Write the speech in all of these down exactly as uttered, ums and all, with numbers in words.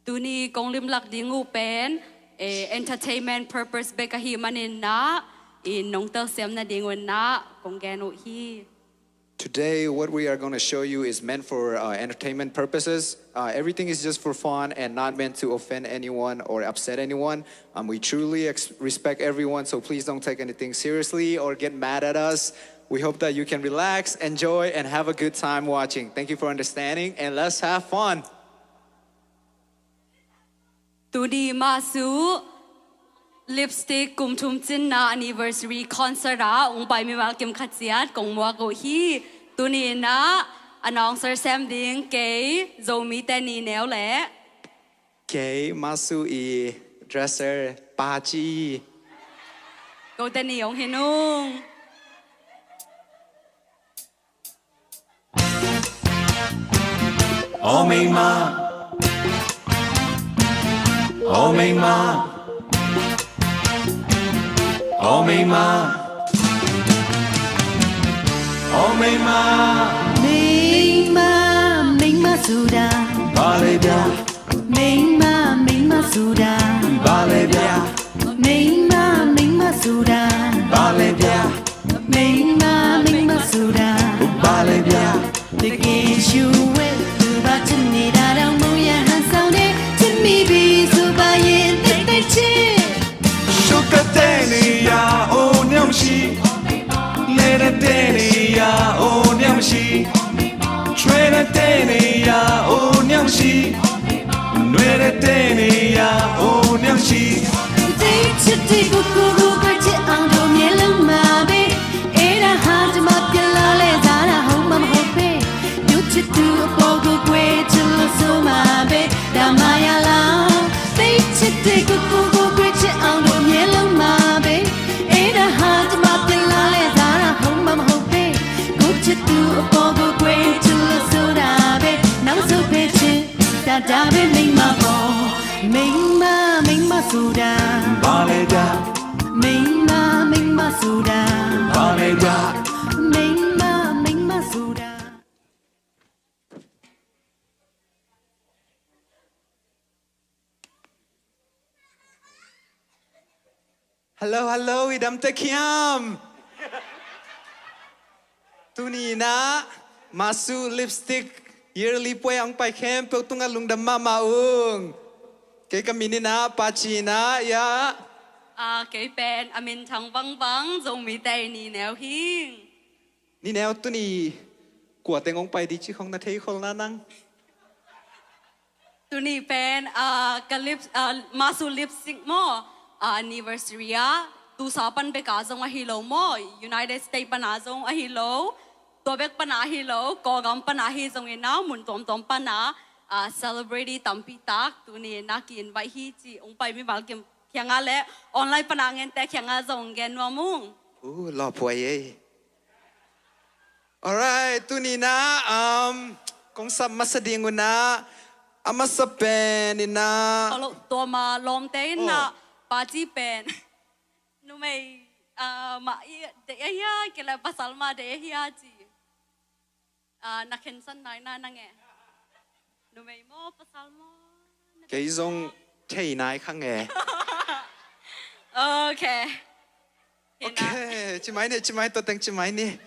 Tuni kong limlak ding uh pen, eh, entertainment purpose bek ahih manin ah, in nong telsiam nading un ah kong gen uh hi. Today, what we are going to show you is meant for, uh, entertainment purposes. Uh, everything is just for fun and not meant to offend anyone or upset anyone. Um, we truly ex- respect everyone, so please don't take anything seriously or get mad at us. We hope that you can relax, enjoy, and have a good time watching. Thank you for understanding, and let's have fun. Tuni Masu Lipstick kum thum cinna anniversary concert ah ong pai mimal kim khat ciat kong muak uh hi. Tuni in ah announcer sem ding kei Zomite Ni Neu le kei Masu i dresser Pa Ci. Kote ni ong hi nung. Aw meima, aw meima, aw meima, aw meima. Meima, meima suda. Ba le bia. Meima, meima suda. Ba le bia. Meima, meima suda. Ba le bia. Meima, meima suda. Ba le bia. Te ke shu we tu ba tuni da dang mu ya han sao de. Tuni bi su ba yin te te chi. Shuka te ni ya o nyam shi. Le na te ni ya o nyam shi. Chwe na te ni ya o nyam shi. Nwe na te ni ya o nyam shi. Te chi te ku ku ku ka chi ang do mye lang ma be. E na ha te ma pya la le za na hong ma ma hong pe. Nyu chi tu a po ku kwe chi lu su ma be. Da ma ya la. Te chi te ku ku ku kwe chi ang do mye lang ma be. E na ha te ma pya la le za na hong ma ma hong pe. Ku chi tu a po ku kwe chi lu su da be. Nang su pe chi. Da da be meima bo. Meima, meima suda. Ba le da. Meima, meima suda. Ba le da. Meima, meima suda. Hello, hello, i dam tek hiam? Tuni in ah Masu Lipstick yearly puai a hong pai khempeuh tungah lungdam mahmah ung. Kei ka min in ah Pa Ci in ah, ya. Ah, kei pen a min thang bangbang Zomite Ni Neu hi. Ni Neu, tuni kua teng hong pai di ci khong na thei khol na nang? Tuni pen, ah, ka lip, ah, Masu Lipstick maw, ah, anniversary ah, tu sa pan bek ah zong ahi lo maw, United States pan ah zong ahi lo, tua bek pan ah ahi lo, Kawlgam pan ah ahi zongin ah, mun tuamtuam pan ah, ah, celebrity tampi tak, tuni in ah ki-invite hi ci, hong pai mimal kim kiangah le, online pan ah ngente kiangah zong gen nuam ung. Uh, lawphuai ei. Alright, tuni in ah, um, kong sap masa ding un ah, a masa pen in ah. Hello, tua ma lawmte in ah, Pa Ci pen. Numei, ah, mah i, deih a hia, kei le pasal mah deih a hia ci. Ah, na khensan nai na nang e. Numei maw, pasal maw? Kei zong thei nai khang e. Okay. Okay, ci mai ni, ci mai, tua teng ci mai ni.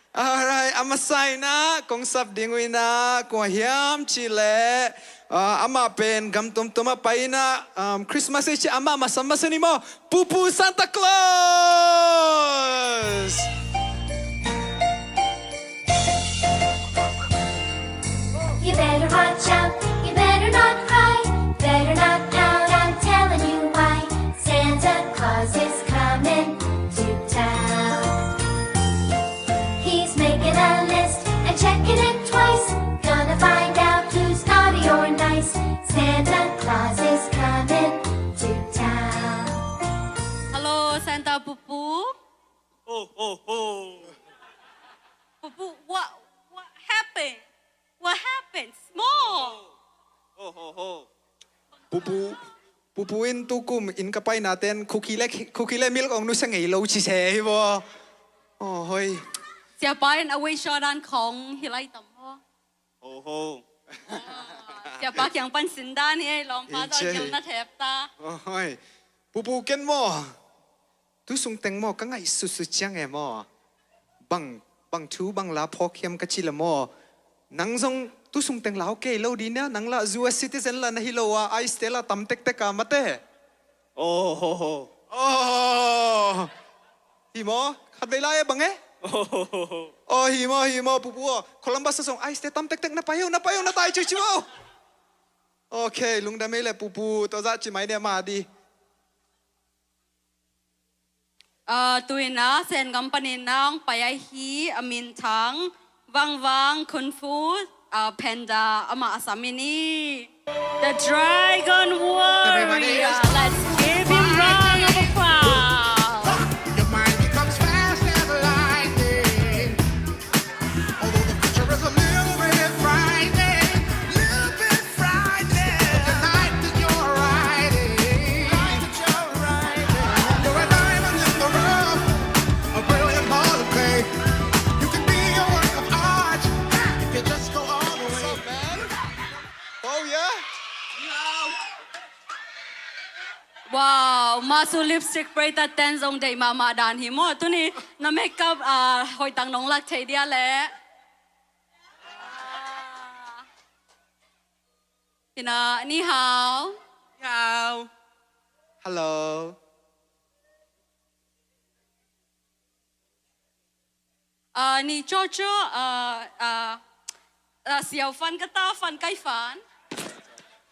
Alright, a masa in ah, kong sap ding uh in ah, kua hiam cih leh, ah, amah pen gam tuamtuam ah pai in ah, um, Christmas ei ci amah masa masa ni maw, Pupu Santa Claus. You better watch out, you better not cry, better not pout, I'm telling you why. Santa Claus is coming to town. He's making a list and checking it twice. Gonna find out who's naughty or nice. Santa Claus is coming to town. Hello, Santa Pupu. Ho, ho, ho. Pupu, what, what happened? What happened? Small. Ho, ho, ho. Pupu, Pupu in tukum inn ka paina ten cookie le, cookie le milk ong nusia ngei lo ci se hi bo. Oh, hoi. Siapa in a wei shodan khong hi lai tam ho. Ho, ho. Pa kiang pan sin dan hi ei, lawmpa tawh gil na thep ta. Oi. Pupu ken maw. Tu sung teng maw, ka ngaihsutsut ciang e maw. Bang, bang thu, bang la phawk hiam ka ci la maw. Nang zong tu sung teng la ok lo ding nia, nang la U S citizen la na hi lo a, ice te la tam tektek a mate. Oh, ho, ho. Oh. Hi maw? Khat vei lai e bang e? Oh, ho, ho, ho. Oh, hi maw, hi maw, pupu aw. Columbus a zong ice te tam tektek na pai o, na pai o, na tai ciuciu o. Ok, lungdam ei le pupu, tua zah ci mai dia ma di. Ah, tu-in ah Sengam panin ah hong pai ahi a minthang Vangvang Kung Fu, ah, Panda amah a sam in hi. The Dragon Warrior. Let's give him round of applause. Your mind becomes fast as lightning. Although the future is a little bit frightening, little bit frightening. But tonight that you're riding, you're a diamond in the rough, a brilliant ball of clay. You can be a work of art if you just go all the way. What's up, man? Oh, yeah? Wow, masu lipstick prei ta ten zong deih mahmah dan hi maw. Tuni na makeup, ah, hoih tak nong lak thei dia leh. Ah. Ina, ni hao. Ni hao. Hello. Ah, ni cawcaw, ah, ah, ah, siau fan ka ta, fan kai fan.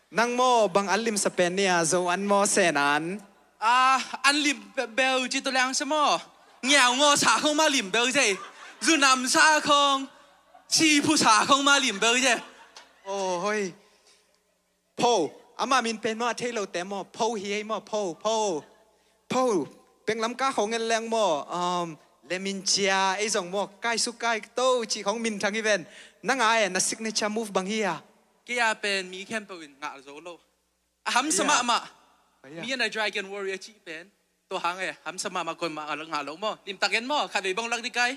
Nang maw, bang an limsa pen nia, Zo an maw, Sen an? Ah, an lim be-, beu ci tu liang sa maw. Ngiau ngaw sa khong ma lim beu ci. Zu nam sa khong, si phu sa khong ma lim beu ci. Oh, hoi. Pho, ama min pen maw, a thei lote maw, Pho hi ei maw, Pho, Pho. Pho, penglam ka khong en leng maw, um, le min cia, ei zong maw, kai su kai to, ci khong minthang hi ven. Nang a e, na signature move bang hi a? Kei a pen, mi khempeuh in ngah zo lo. A hamsa mahmah. Mi and a Dragon Warrior ci pen. Tua hang e, hamsa mahmah koi mah ngah lo maw. Limtak en maw, khat vei bang lak di kai.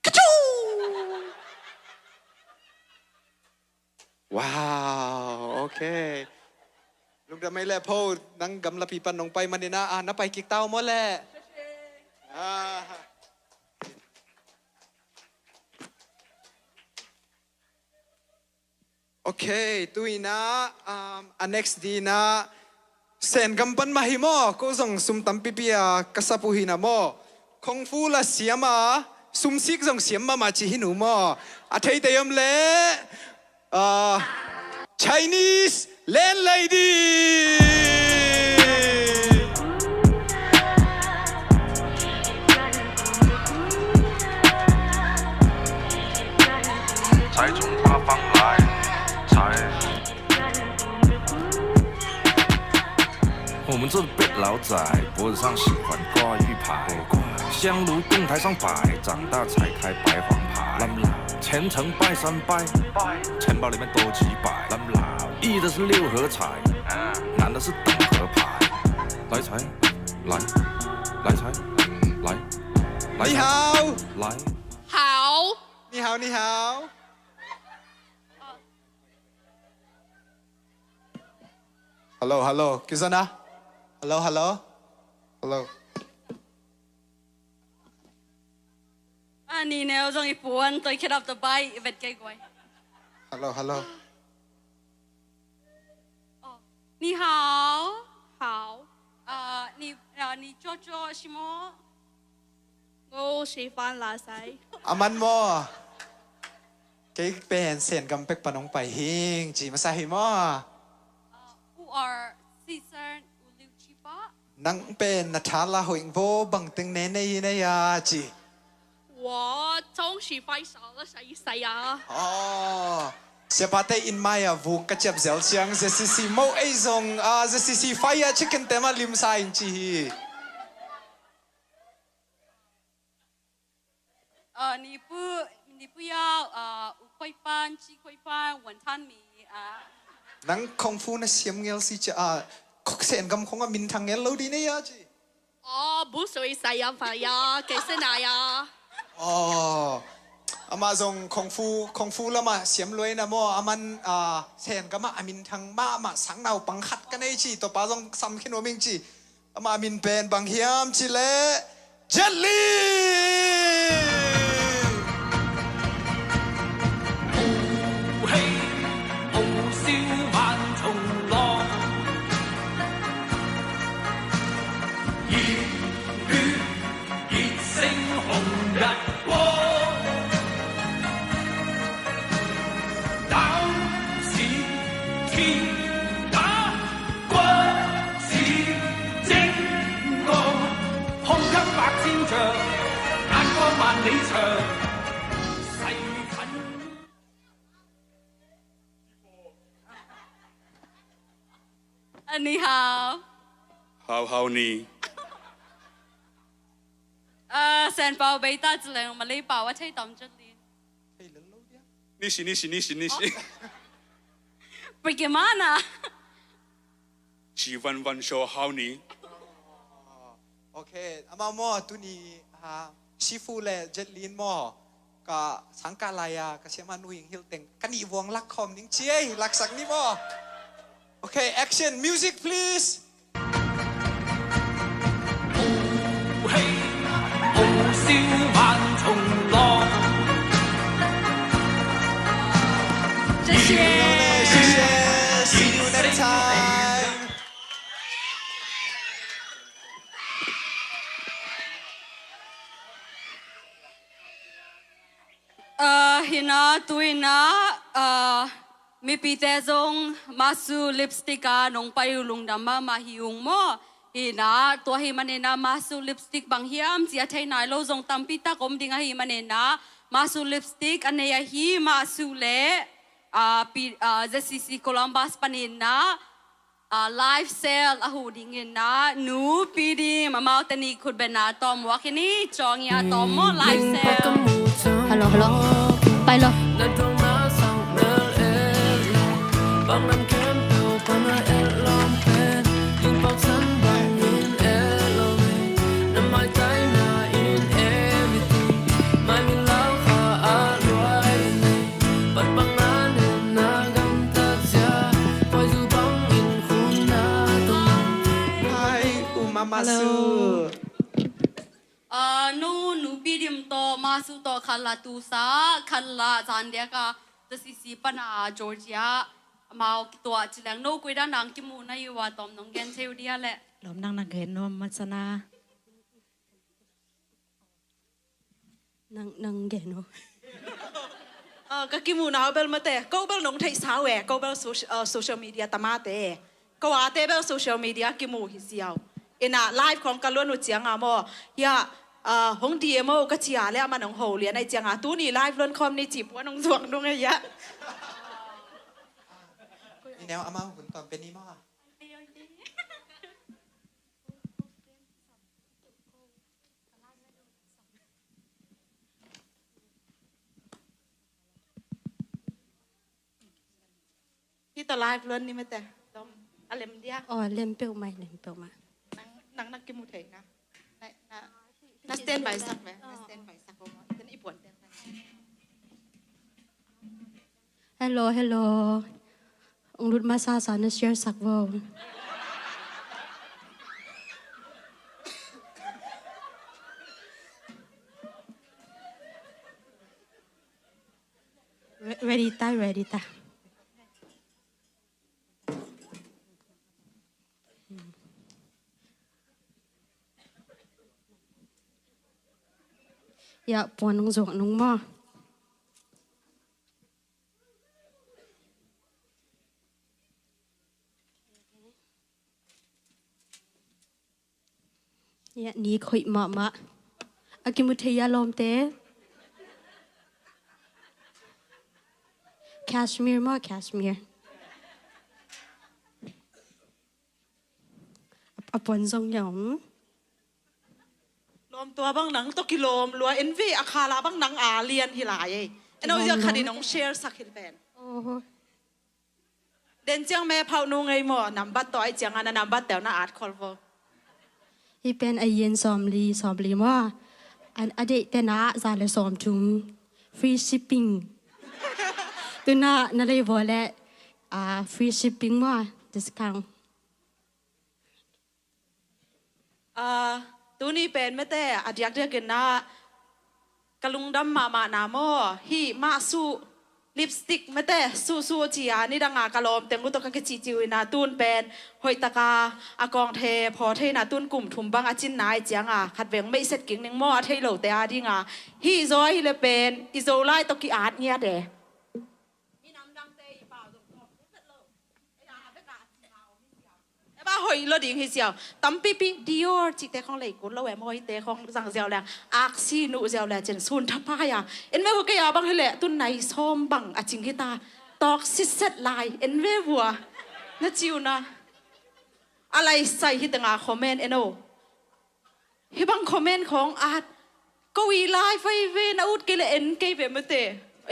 Kachoo! Wow, okay. Lungdam ei le Pho, nang gamlapi pan nong pai manin ah, ah, na pai kik ta o maw le. Ah. Okay, tu-in ah, um, a next ding ah, Sengam pan mah hi maw, ko zong sum tampipi a ka sap uh hi na maw. Kung fu la siam a, sumsik zong siam mahmah ci hi nu maw. A theite om leh, ah, Chinese Landlady. 我们这北老仔，脖子上喜欢挂玉牌，香炉供台上摆，长大才开白黄牌。前程拜三拜，钱包里面多几百。易的是六合彩，难的是等河牌。来财，来，来财，来，来财，你好。来。好。你好，你好。 Hello, hello. Kizana? Hello, hello. Hello. Ah, ni neu zong i puan, toi khedap ta bai, i vet kei guai. Hello, hello. Oh, ni hao. Hao. Ah, ni, ah, ni coco simo. Ngo si fan la sai. Aman maw? Kei pen Sengam pek pan hong pai hing ci masa hi maw? Uh, u ar sisan u liu ci pa. Nang pen na tha la hoing vo bang teng ne nei nei a ci. Wa, tong si fai sa la sai sai a. Oh. Siapate in mai a vuk ka ciap zel ciang Z C C mo ei zong, ah, Z C C fai a chicken te ma lim sa in ci hi. Uh, ni pu, ni pu yau, uh, u khoi pan, ci khoi pan, wan tan mi, uh. Nang kung fu na siam ngel si cia, uh, Sengam khong a minthang ngel lo di nei a ci. Oh, bu sui sai ya fa ya, kei se na ya. Oh. Amah zong kung fu, kung fu lamah siam luaina maw, aman, ah, Sen gamah a minthang mahmah sang naupang khat ka nei ci, tua pa zong sam khin nuam ing ci. Amah min pen bang hiam cih leh Jet Li. Ni hau. Hau, hau ni. Ah, Sen pau bei ta ci leng, Malay pau a thei tam Jet Li. Nisi, nisi, nisi, nisi. Bagaimana? Ci van van show hau ni. Ok, amau maw, tuni, ah, Sifu le Jet Li maw, ka sangkah lai-a ka siamah Nu Hing Hilh teng ka nih vuang lak khawm ning ci ei, laksak ni maw. Ok, action, music please. 谢谢。 See you next time. Ah, hi na, tu-in ah, ah, mipite zong Masu lipstick ah nong pai uh lungdam mahmah hi ung maw. Hi na, tua ahih manin ah Masu lipstick bang hiam cih a thei nai lo zong tampi tak om ding ahih manin ah Masu lipstick a nei ahi Masu le, ah, pi-, ah, Z C C Columbus panin ah, ah, live sale a huh dingin ah Nu Pi Dim amaute nih khutbetna tawm muak hi ni. Cawng i a tawm maw, live sale. Hello, hello. Pai lo. Hi, U Mama Su. Ah, Nu, Nu Pi Dim tawh, Masu tawh khat la Tulsa, khat la zan diak a, Z C C pan a Georgia, amau kituah ci leng, no koi dan dang kimuh na hi uh a, tawm nong gen thei uh dia leh. Lawm, nang na gen nuam masa na. Nang, nang gen uh. Ah, ka kimuhna uh bel mate, ko bel nong theihsa uh e, ko bel soci-, ah, social media tamate. Ko ate bel social media kimuh hi ziau. Ina live khong ka luan uh cianga maw, hia, ah, hong D M o ka cia le amah nong ho lian ai cianga, tuni live luan khawm ni ci puan hong zuak nung ai hia. Ni neu amah hun tawm pe ni maw. Hih tawh live luan ni mate. Dong, a lem dia. Oh, lem peuhmah, lem peuhmah. Nang, nang na kimu thei na. Na, na, na standby sak ve. Na standby sak ve. Iten i puan te. Hello, hello. Ong lut masa sa na share sak vo. Re-, ready ta, ready ta. Ya, puan nung zuak nung maw. Ya, ni khoih mahmah. A kimu thei a lawmte. Kashmir maw, Kashmir. A, a puan zong ya om. Lawm, tua bang nang tawh kilawm lua en ve, a khala bang nang a lian hi lai ei. Eno zia khat in hong share sak hi pen. Oh. Den ciang me phauh nu ngei maw, nambat tawh ai ciang a na nambat teuh na at khol vo. Hi pen a yen sawmli, sawmli maw. An a deih tena za le sawmthum. Free shipping. Tuna na lei vua le, ah, free shipping maw, discount. Ah, tuni pen mete a diakdiak in ah ka lungdam mahmah na maw, hih mah suh, lipstick mete suhsuh ci a, nidang a ka lawmteng uh tawh ka kicihcih uh in ah tun pen hoih taka a kawng the phaw thei in ah tun kum thum bang a cin nai ciang a khat veng meihset kik ning maw, a thei lote a ding a. Hih zaw hi le pen i Zolai tawh ki-at ngiat e. Minam dangte i pau zong tawm kul phet lo. Ei a bek a cing a om hi ziau. Ei ba hoih lo ding hi ziau. Tampipi Dior cihte khong lei kul lo e maw, hihte khong zang ziau le aksi nuh ziau le cin sun thapai a. En ve vua, kei a bang hi leh tun nai sawm bang a cing hi ta. Tawk sitset lai. En ve vua. Na ci uh na. A lai sai hi teng a comment en o. Hih bang comment khong at ko i lai fai ve, na ut kei le en kei ve mete.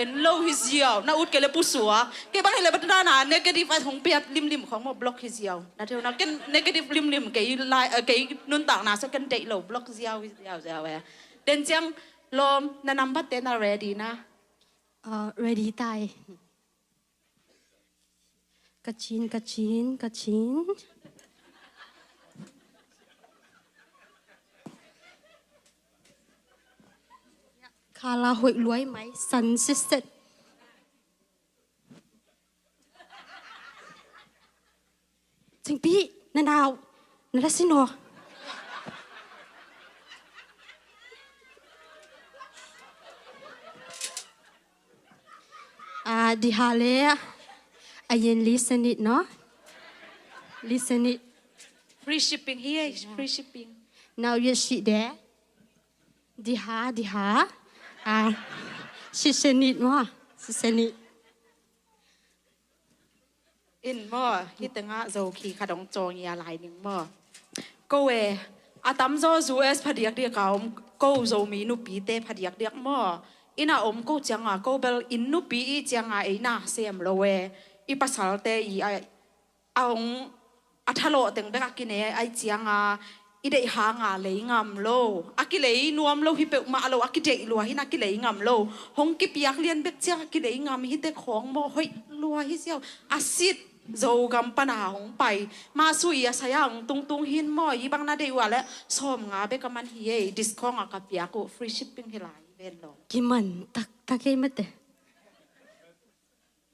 En lo hi ziau, na ut kei le pusuak. Kei bang hi le batu dana negative a hong piat limlim khong maw block hi ziau. Na theu na ken negative limlim kei lai, eh, kei nuntakna sa ken deih lo block ziau hi ziau ziau e. Den ciang lawm, na number te na ready na? Ah, ready tai. Ka cin, ka cin, ka cin. Kala hoih luai mai, san sitset. Cingpi, na nau, na la sin aw. Ah, Diha le, a yen listen it, no? Listen it. Free shipping here, free shipping. Now you see there. Diha, Diha. Ah, listen it, no? Listen it. In maw, hih tengah Zokhi khat hong cawng ia lai ning maw. Ko e, a tamzaw U S phadiakdiak a om ko Zomi nupite phadiakdiak maw. Inn a om ko cianga ko bel inn nupi i cianga ei na sem lo e. I pasalte i a, a hong a thalawh teng bek a kine ai cianga i deih hanga lei ngam lo, a kilei nuam lo hi peuhmah lo, a kideih lua hi na kilei ngam lo. Hong kipiak lian bek ciang a kilei ngam hi te khawng maw, hoih lua hi ziau. A sit Zogam pana hong pai. Mah sui a saya hong tungtung hin maw, hi bang na deih uh a le sawm nga bek a man hi ei, discount a ka piak uh, free shipping hi lai ven lo. Kiman taktak ei mate.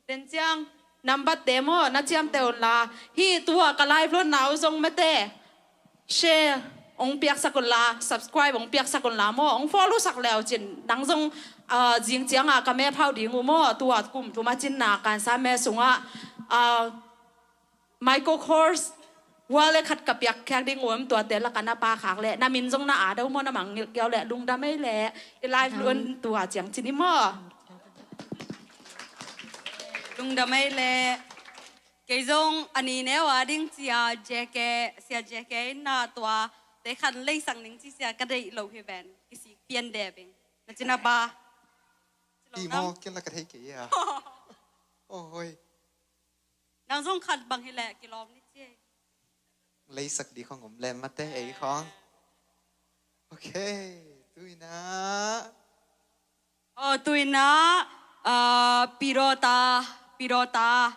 Den ciang, number te maw, na ciamteh un la. Hih tua ka live luatna uh zong mete. Share hong piaksak un la, subscribe hong piaksak un la maw. Hong follow sak leu cin. Nang zong, ah, zing cianga ka map hau ding uh maw. Tua kum thum a cinna kansa me sungah, ah, micro course, hua le khat ka piak khiak ding uh em, tuate laka na pha khak le, na min zong na a dau maw, na mangngilh kiau le, lungdam ei le, i live luan tua ciang cin i maw. Lungdam ei le, kei zong a ni neu a ding cia J K, sia J K in na tua, te khan leisak ning ci sia ka deih lo hi ven, kisik pian de bing. Na cina ba. Ti maw, ken la ka thei kei a. Oh, hoi. Nang zong khat bang hi leh kilawm ni ci. Leisak di khong om lem mate ei khong. Ok, tuina. Oh, tuina, ah, Pirota, Pirota.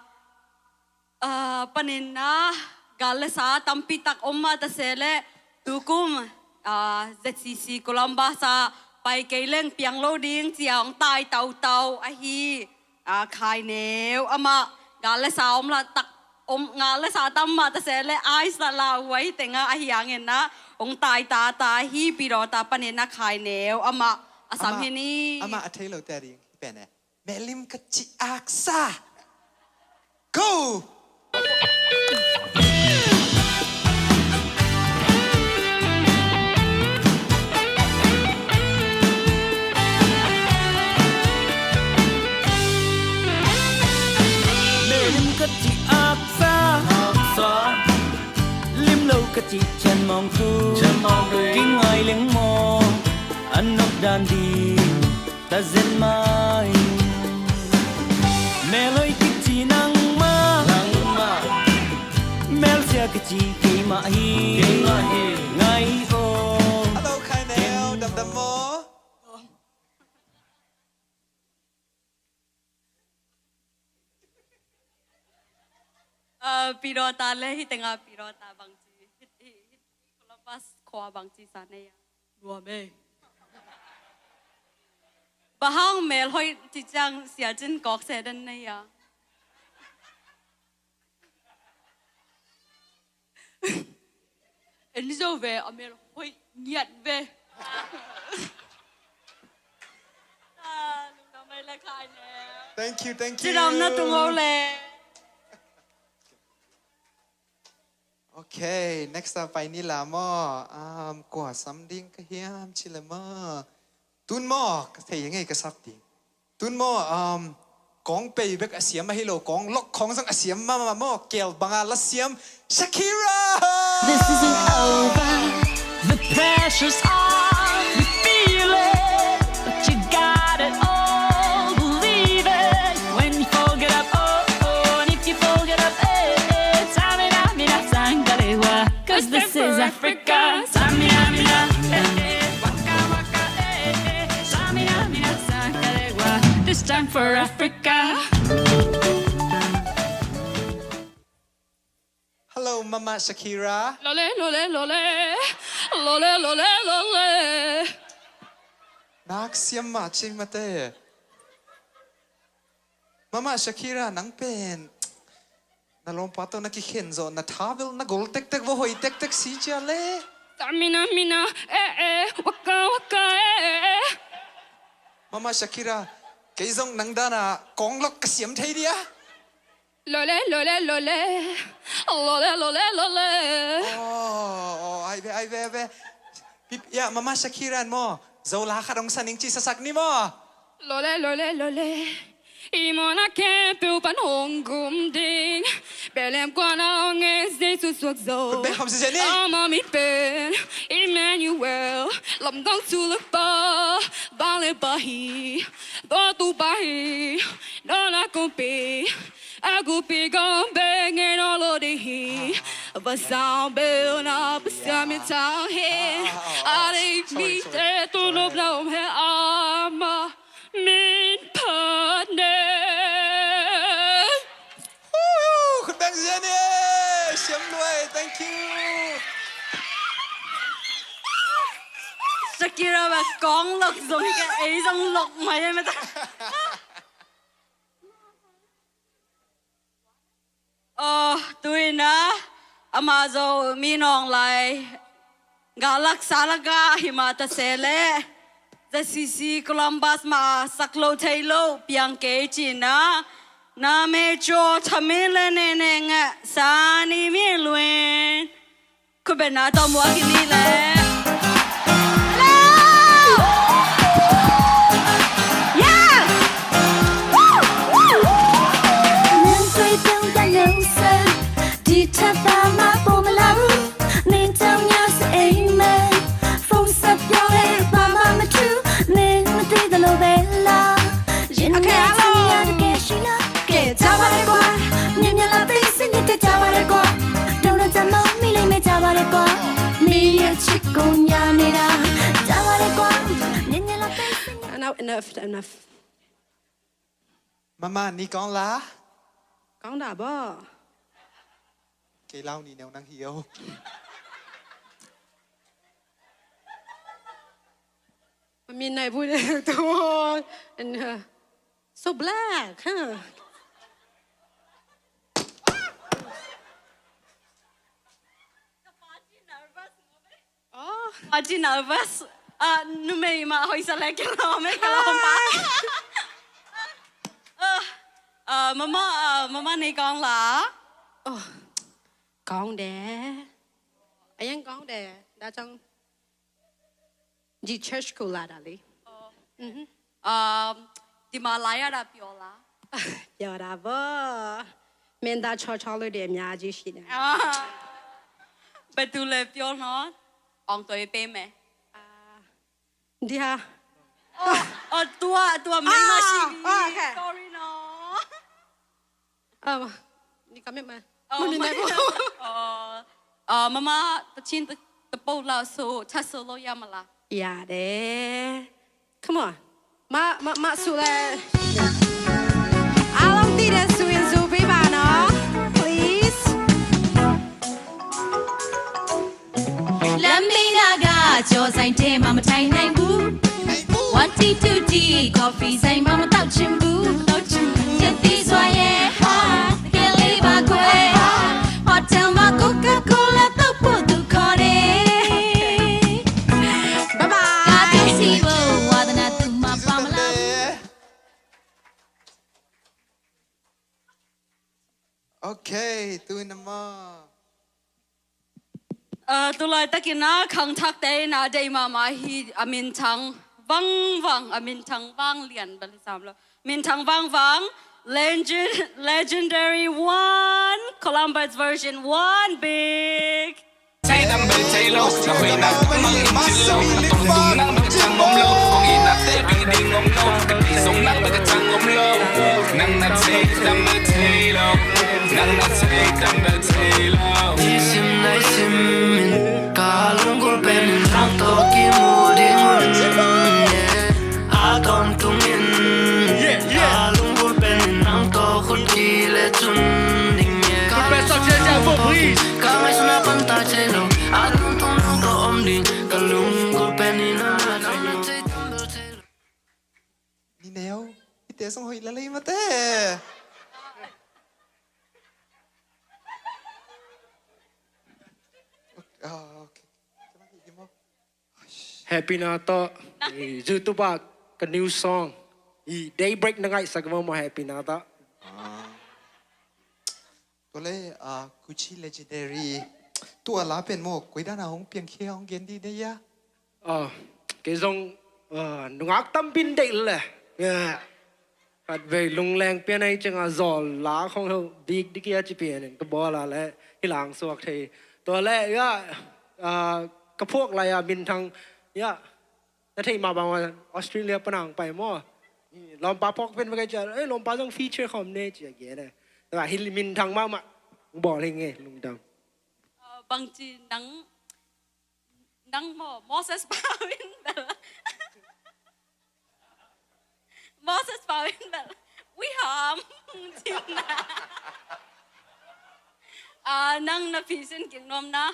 Ah, panin na, gal le sa tampi tak om mah ta se leh, tukum, ah, Z C C Columbus ah pai kei leng piang lo ding cia hong tai tautau ahi. A, khai neu amah, gal le sa om la tak, om, gal le sa tam mah ta se le, ice la la huai tenga ahi hangin na, hong tai tata hi Pirota panin na khai neu amah, a sam hi ni. Amah a thei lo te a ding, hi pen e. Melim ka ci aksa. Go! Lim ka ci aksa, aksa. Lim lo ka ci Chan Mawng Khuh, Chan Mawng Khuh. Ki ngai leng maw, a nop dan ding ta zen mai. Mel hoih kici nangmah, nangmah. Mel sia kici keimah hi, keimah hi. Ngai aw. Hello, khai neu, damdam maw? Aa, Pidawta le hih tenga Pidawta bangci, hih, hih, hih Columbus khua bangci sa nei a. Nuam ei. Bang hang mel hoih ci ciang Sia Cin kawk se den nei a. En zo ve, a mel hoih ngiat ve. Thank you, thank you. Cidam na tung o le. Ok, next up pai ni la maw. Um, kua sam ding ka hiam ci le maw. Tun maw, ka thei ngei ka sap ding. Tun maw, um, kawng pei bek a siam ahi lo, kawng lok khawng zong a siam mahmah maw, kel banga la siam, Shakira! This isn't over. The pressure's on, you feel it, but you got it all, believe it. When you fold it up, oh, oh, and if you fold it up, eh, eh, tamina, mina, sangalewa. 'Cause this is Africa. Samina, mina, eh, eh, waka, waka, eh, eh, samina, mina, sangalewa. This time for Africa. Hello, Mama Shakira. Lole, lole, lole. Lole, lole, lole. Nak siam mah ci mate. Mama Shakira, nang pen na lawmpa tawh na kikhen zawh, na tha bel na gol tektek, va hoih tektek si cia le. Samina, mina, eh, eh, waka, waka, eh, eh. Mama Shakira, kei zong nang dana kawng lok ka siam thei dia. Lole, lole, lole. Lole, lole, lole. Oh, oh, ai ve, ai ve, ai ve. Pip, ya, Mama Shakira in maw, Zola khat hong sa ning ci sasak ni maw. Lole, lole, lole. I mawhna khempeuh pan hong gum ding. Bethlehem kuana hong en Jesu suak zo. Bethlehem si ni. Ama min pen Emmanuel. Lamdang sulakpa, vangliatpa hi. Dawtupa hi. Dawna kumpi. A kumpi gawm bek ngei nawn lo ding hi. Vansang beuna Pasian min thang hi. A ding mite tu nopna om hi. Ama min phat nei. Khut beng zen e. Siam luai. Thank you. Shakira ba kawng lok zong hi ka, ei zong lok mai e mata. Oh, tuina, amah Zomi nawng lai galak salak ah himah ta se leh, Z C C Columbus mah sak lo thei lo piang kei cina, na me caw thamin le nehneh ngah Sani Min Luin. Khut beng na tawh muak kik ni leh. Hello! Yeah! Woo! Woo! Woo! ကဲ ဒါပါလေကွာ မြင်မြင်လာသိစင်ကဲ ဒါပါလေကွာ ဒေါ်လာတမိုးမီးလေးမဲ ဒါပါလေကွာ မင်းရဲ့ချစ်ကိုညာနေတာ ဒါပါလေကွာ မြင်မြင်လာသိစင်ကဲ Enough, enough, enough. မမ နေကောင်းလား။ ကောင်းတာပေါ့။ ကဲ လောက်နေနေအောင် နင်ဟီယော။ မမြင်နိုင်ဘူးတဲ့။ သူ and, uh, so black, huh? Oh. Aji nervous. Ah, numei mah hoih sa leh kilawm e, kilawm pa. Ah, ah, mama, ah, mama နေကောင်းလား။ Oh, ကောင်းတယ်။ အရမ်းကောင်းတယ်။ ဒါကြောင့် ဒီ church ကိုလာတာလေ။ Oh. อือฮึ။ Um, ဒီမှာလာရတာပျော်လား။ ပျော်တာပေါ့။ မင်းသားချောချောလို့တွေအများကြီးရှိတယ်။ Ah, ဘယ်သူလဲပြောနော်။ အောင်သွေးပေးမယ်။ Ah, ဒီဟာ။ Oh, oh, သူက သူက မိန်းမရှိပြီ။ Ah, okay. Sorry နော်။ အာ၊ ဒီကမ့မ Oh, မနေနိုင်ဘူး။ Oh, ah, mama, သီချင်းတစ်ပုဒ်လောက်ဆို ထပ်ဆိုလို့ရမလား။ ရတယ်။ Come on. မ၊ မ၊ မဆိုလဲ။ အားလုံးသိတယ်ဆိုရင် ဆိုပေးပါနော်။ Please. Cho zain te mama tai nai bu. One tea, two tea, coffee zain mama tau chim bu. Tau chim bu. Chen ti zua ye ha. Keli ba kue ha. Hotel ma Coca-Cola tau pu tu kone. Bye bye. Ka tu si wo wa da na tu ma pa ma la. Okay, tu in a ma. Ah, tu laitakin a khangthakte in a deih mahmah hi, a minthang vangvang, a minthang vanglian bel hi sam lo. Minthang vangvang, legend-, legendary one, Columbide's version one, big. Thei dam bel thei lo, na hoihna ka mang in cin lo, na tongtung nang bek a chang om lo, kong itnate bing ding om lo, ka deih zong nang bek a chang om lo, nang na thei dam bel thei lo, nang na thei dam bel thei lo. I sim nai sim in, ka lunggulh pen in nang tawh kimu ding un, yeah. A tawntungin, yeah, yeah, ka lunggulh pen in nang tawh khut kile cun ding, yeah. Put best up, Jia Jia, please. Ka ngaihsutna pan ta thei lo, a tawntungin nang tawh om ding, ka lunggulh pen in nang na thei dam bel thei lo. Nineu, hihte zong hoih lel hi mate. Ah, okay. Hehpihna tawh, i YouTube ah ka new song, i Daybreak na ngaihsak maw maw, hehpihna tawh. Ah. Tua le, ah, Gucci Legendary. Tua la pen maw, koi dan a hong piangkhia hong gen dih na hia? Ah, kei zong, ah, nungak tampi in deih le. Yeah. Khatvei lungleng pian ahih ciangin zawl la khong heuh bik dih kia ci pian in ka bawl a le hi lang suak thei. Tua le, ya, ah, ka phuak lai a minthang, ya, na theih mah bang Australia pan a hong pai maw. Lawmpa phawk pen va kei ciah, eh, lawmpa zong feature khawm ne ci a gen e. Tua hi minthang mahmah bawl hi nge, lungdam. Ah, bangci nang, nang maw, Moses Pau in bel. Moses Pau in bel. Ui ham, cin na. Ah, nang na pi sin keng nuam na.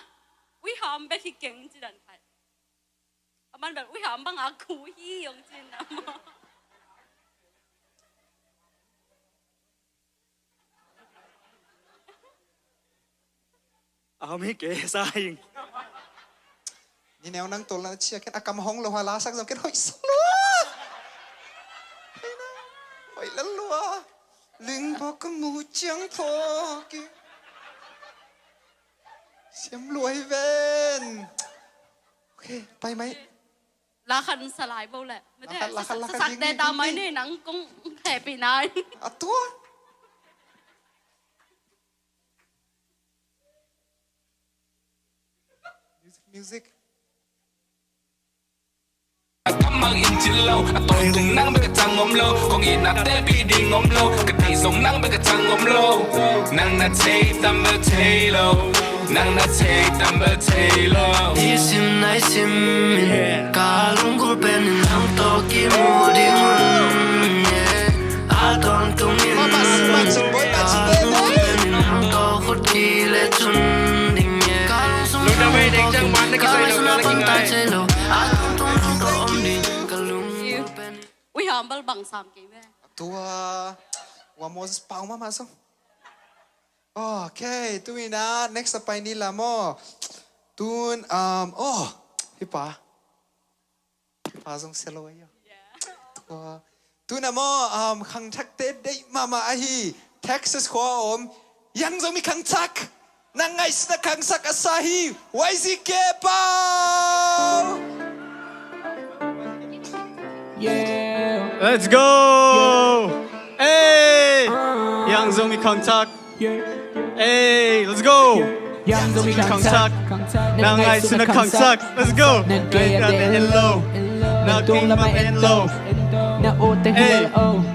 Ui ham bek hi keng ci dan khai. Aman bel ui ham bang a khu hi hong cin na maw. A hom hi kei sa ing. Nineu nang tol na chia ken a kam hong lo ha la sak zong ken hoih sak lua. Hoih lel lua. Ling bawk ka mu ciang thaw ki. Siam lua hi ven. Okay, pai mai. La khan sa lai bo le. Mate, la khan, la khan, la khan sa, sa ding, ding, ta ding, mai ding. Ni nang kong hehpihna in. A tua. Music, music. A kam mang in cin lo, a tawntung nang bek a cang om lo, kong itnate pi ding om lo, ka deih zong nang bek a cang om lo. Nang na thei tam bel thei lo, nang na thei tam bel thei lo. I sim nai sim in, ka lunggulh pen in nang tawh kimu ding un, yeah. A tawntung in, ka lunggulh pen in nang tawh khut kile cun ding, yeah. Ka lungsim nang tawh kim, ka ngaihsutna pan ta thei lo. A tawntung nang tawh om ding, ka lunggulh pen in. Ui, hambal bang sang kei me. Tua, wa Moses pau mahmah song. Okay, tu in ah, next a pai ni la maw. Tun, um, oh, hi pa. Hi pa zong sia lo ahi. Yeah. Tua. Tun ah maw, um, khangthakte deih mahmah ahi. Texas khua a om. Yang Zomi khangthak. Nang ngaihsutna khangsak a sa hi. Y Z K Pau. Yeah. Let's go! Hey! Yang Zomi khangthak. Hey, let's go! Yang Zomi khangthak. Nang ngaihsutna khangsak. Let's go! Nang kei a te en lo. Nang tung lam a en lo. Hey,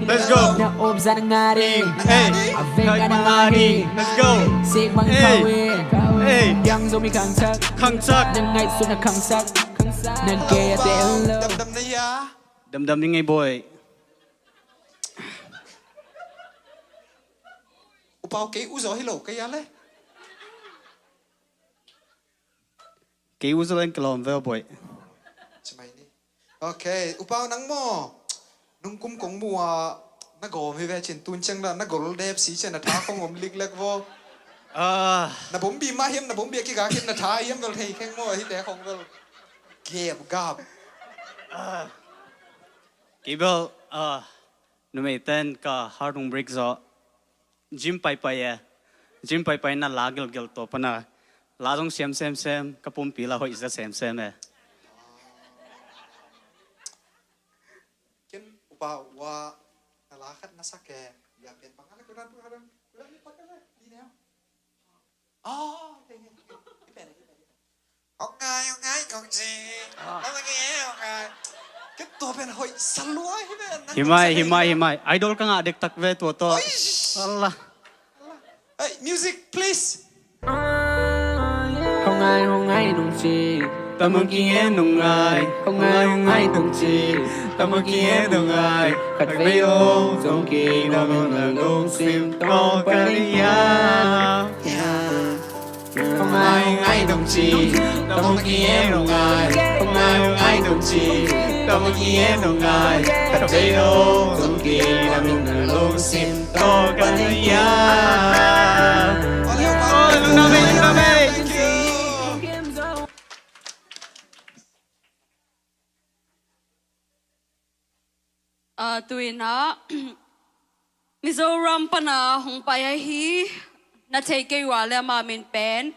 let's go! Hey, let's go! Hey, hey. Yang Zomi khangthak. Khangthak. Nang ngaihsutna khangsak. Nang kei a te en lo. Damdam na ya. Damdam ni ngei boy. U Pau kei u zaw hi lo ka ya le. Kei u zaw leng ka lawm ve boy. Ci mai ni. Ok, U Pau nang maw, nung kum kong mu a na gawm hi ve cin, tun ciang na, na gol dep si cian na tha khong om liklek vaw. Ah. Na bombi mah hiam, na bombi a kigak hiam, na tha hiam vel thei kheng maw, hite khong vel gep gap. Ah. Kibel, ah, numei ten ka Hardung Brick zaw. Gym paipai e. Gym paipai na la gelgel tua pana. La zong siam semsem, ka pumpi la hoih za semsem e. Ken U Pau a na la khat na sak e. Ya pen bang ala kudan kudan kudan kudan ni neo. Oh, pen pen pen. Hong ngai, hong ngai, kong ci. Ah. Hong ngai, hong ngai. Ka tua pen hoih sa lua hi pen. Hi mai, hi mai, hi mai. Idol ka ngah dektak ve tua tawh. Oish. Allah. Hey, music, please. Hong ngai, hong ngai, nong ci. Tamang ki ngen nong ngai. Hong ngai, hong ngai, nong ci. Tamang ki ngen nong ngai. Khat vei lo zong ki na mong na lungsim tawh ka ni ya. Hong ngai, hong ngai, dong ci, tawh hong ki en hong ngai. Hong ngai, hong ngai, dong ci, tawh hong ki en hong ngai. Khat vei lo zong ki na min na lungsim tawh ka na ya. Oh, lungdam ei, lungdam ei. Thank you. Ah, tu-in ah Mizoram pana hong pai ahi, na thei kei ua le ama min pen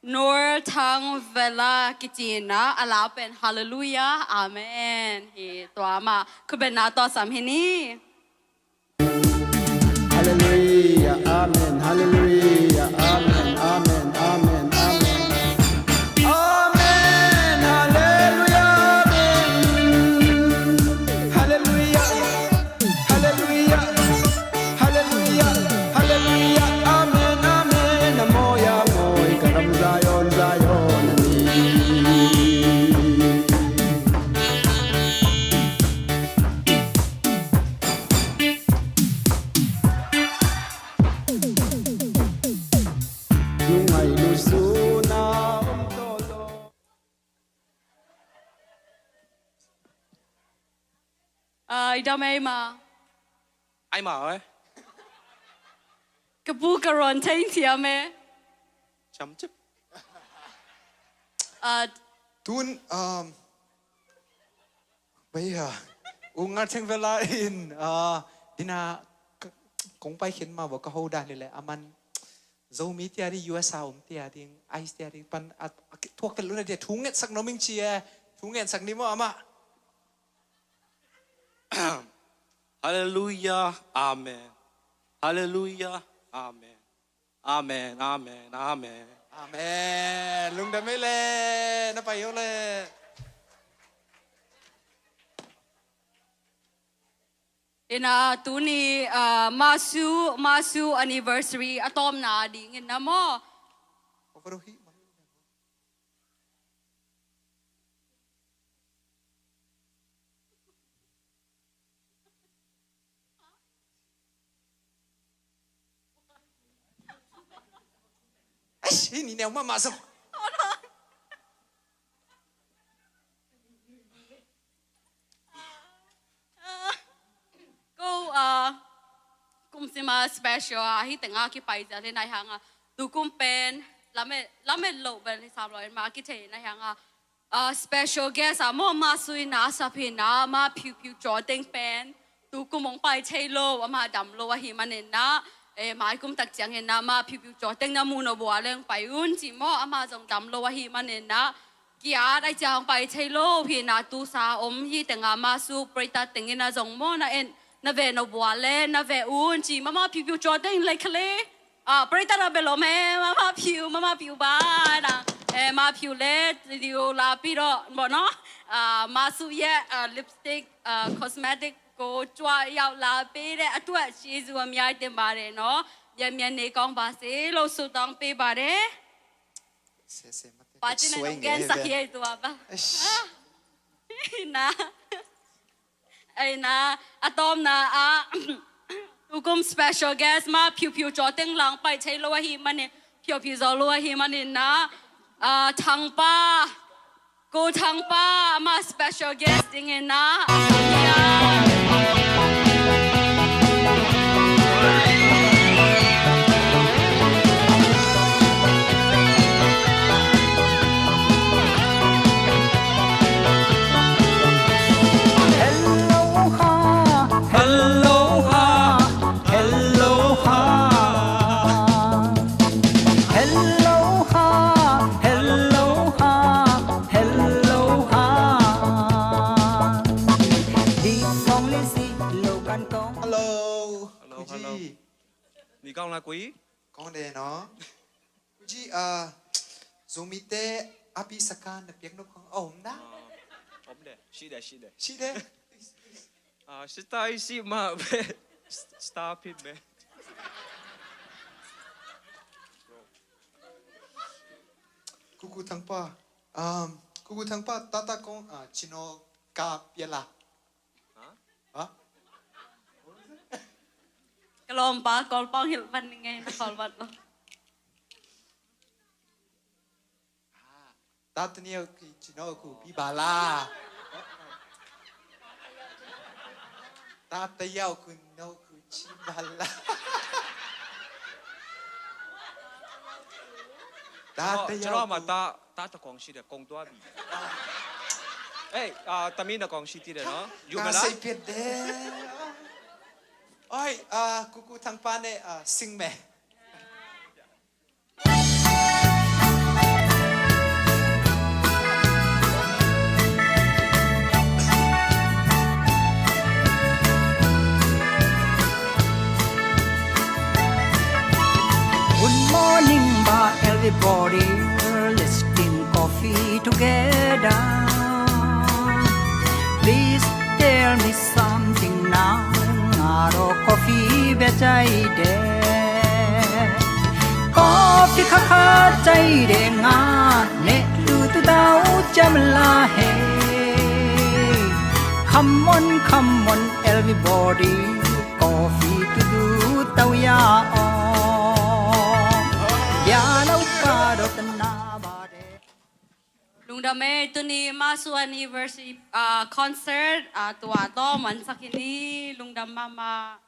Nur Thang Vela kici-in ah, a lau pen Hallelujah, Amen hi. Tua mah khutbetna tawh sam hi ni. Hallelujah, amen, hallelujah, amen, amen, amen, amen. Amen, hallelujah, amen. Hallelujah, hallelujah, hallelujah, hallelujah, amen, amen. A mawi, a mawi, ka ram Zion, Zion a ni. Ah, i dam ei ma. Ai ma oi. Ka pu ka rawn thei thiam e. Cham chip. Ah, tun, um, Bai ha. U Ngal Theng Vela in, ah, dina k-, kong pai khin ma bo ka ho dan lile. Aman Zomi tia di U S A um tia ding, ice tia ding pan, a, a, thuak tel luna dia, thu ngetsak nom ing ci e, thu ngetsak ni maw ama. Hallelujah, amen. Hallelujah, amen. Amen, amen, amen. Amen. Lungdam ei le, na pai o le. Ina tuni, ah, Masu, Masu anniversary a tawmna dingin na maw. Eish, hih ni neu mahmah zong. Ko, ah, kum sima special a, hih tenga kipai zia le nai hanga. Tukum pen, lamet, lamet lo bel hi sam lo en ma kithei nai hanga. Ah, special guest ah maw, Masu in a sap hi na, ma phiuphiu caw teng pen tukum hong pai thei lo, ama dam lo ahi manin na, eh, mai kum tak ciangin na, ma phiuphiu caw teng na mu no bua leng pai un ci maw, ama zong dam lo ahi manin na, kiat ai cia hong pai thei lo hi na, tusa om hi tenga Masu preita tengin a zong maw na en, na ve no bua le, na ve un ci maw, ma phiuphiu caw teng le khale. Ah, preita na bel om e, mama phiu, mama phiu ba na. Eh, ma phiu le, liu la pi do, bo no. Ah, Masu ye, ah, lipstick, ah, cosmetic ko cua yau la pi de, a tua ci zu a miai tem ba de no. Ye mian ne kong ba se, lo su tong pi ba de. Se, se, mate. Pa ci na nong gen sa hiai tua ba. Eish. Ah. Na. Ei na, a tawmna ah, tukum special guest ma phiuphiu caw teng lang pai thei lo ahi manin, phiuphiu zaw lo ahi manin na, ah, Thangpa, Ku Thangpa, amah special guest dingin ah a sang hi a. Hello ha, hello ha, hello ha. Hello ha, hello ha, hello ha. Di kong li si lo kan kong. Hello. Hello, hello. Ni kong la kui? Kong de no. Kuji, ah, Zomite api saka na piak no kong om na. Ah, om de, si de, si de. Si de. Ah, si tai si ma be. Stop it, man. Kuku Thangpa. Um, Kuku Thangpa, tata kong, ah, cino ka piala. Ha? Ha? Ka lawmpa, Kawlpawng hilh pan ning ei, na Kawlpawng lo. Ah, tata niau ki cino ku pi bala. Tata yau ku no ku ci bala. Tata yau ku. Cino ma ta, tata kong si de, kong tua bi. Eh, ah, tami na kong si ti de no. Yu mela. Ka sei piat de. Oi, ah, Kuku Thangpa ne, ah, sing me. Good morning, ba, everybody. Let's drink coffee together. Please tell me something now. Nga ro coffee bia chai de. Coffee kha kha chai de nga ne tu tu tau cham la he. Come on, come on, everybody. Coffee tu tu tau ya o. Ya lau pa do ta na ba de. Lungdam e, tuni Masu anniversary, ah, concert, ah, tua tawh mansak hi ni, lungdam mahmah.